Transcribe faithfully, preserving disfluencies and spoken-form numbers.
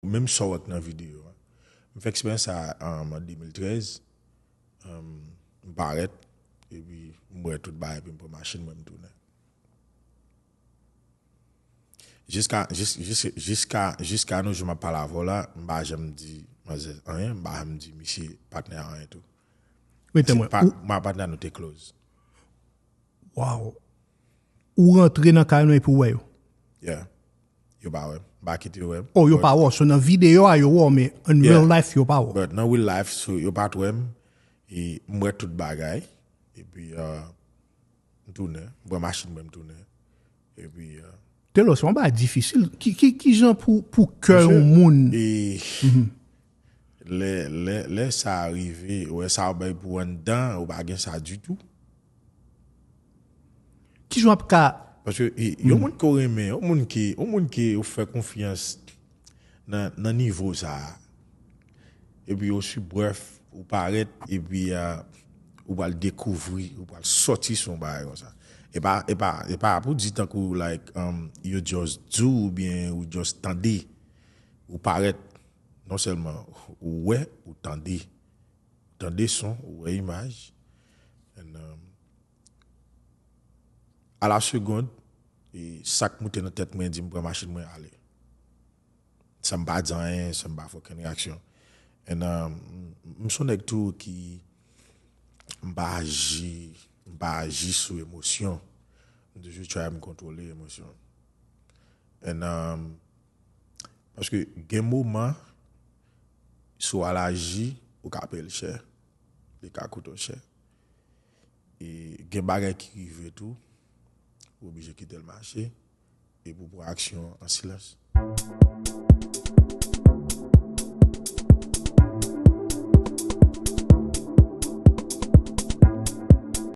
Menm sa w wè k nan videyo a. M fè eksperyans sa a an de mil trèz, m parèt, epi m wè tout bagay, epi m pran machin mwen, m tounen. Jiska, jis, jis, jiska, jiska nou jou m ap pale avè w la, m pa janm di manzè anyen, m pa janm di misye patnè anyen tou. Rete mwen. Mwen ak patnè nou te close. Wow. Ou rantre nan kay nou epi w wè yo? Yeah. Yo pa wè m. M pa kite yo wè m. Oh, yo pa wè w. So nan videyo a yo wè w, men in real life yo pa wè w. But nan real life, so, yo pa t wè m. E m wè tout bagay. Epi uh, m tounen. M pran machin mwen, m tounen. Epi uh, Telo, se yon bagay difisil. Ki, ki, ki jan pou, pou kè yon moun? E lè, lè, lè sa rive, ou wè sa w bay pou anndan, ou pa gen sa ditou. Ki jan w ap ka Paske e, yon moun ke w renmen, yon moun ke, yon moun ke ou fè konfyans nan, nan nivo sa a. Epi osi brèf, ou parèt, epi uh, ou pral dekouvri, ou pral sòti sou yon bagay konsa. E pa, e pa, e pa pou di tankou like, um, yo just do oubyen ou just tande. Ou parèt, non sèlman ou wè, ou tande. Ou tande son, ou wè imaj. And, um, a la segonn, e sa k moute nan tèt mwen di m pran machin mwen ale. San m pa di anyen, san m pa fè okenn reyaksyon. And, um, m se yon nèg tou ki m pa aji, m pa aji sou emosyon. M toujou try m kontwole emosyon. And, um, paske gen moman, si w al aji, ou ka peye l chè. Li ka koute w chè. E gen bagay ki rive tou, ou oblije kite l mache, epi w pran aksyon an silans.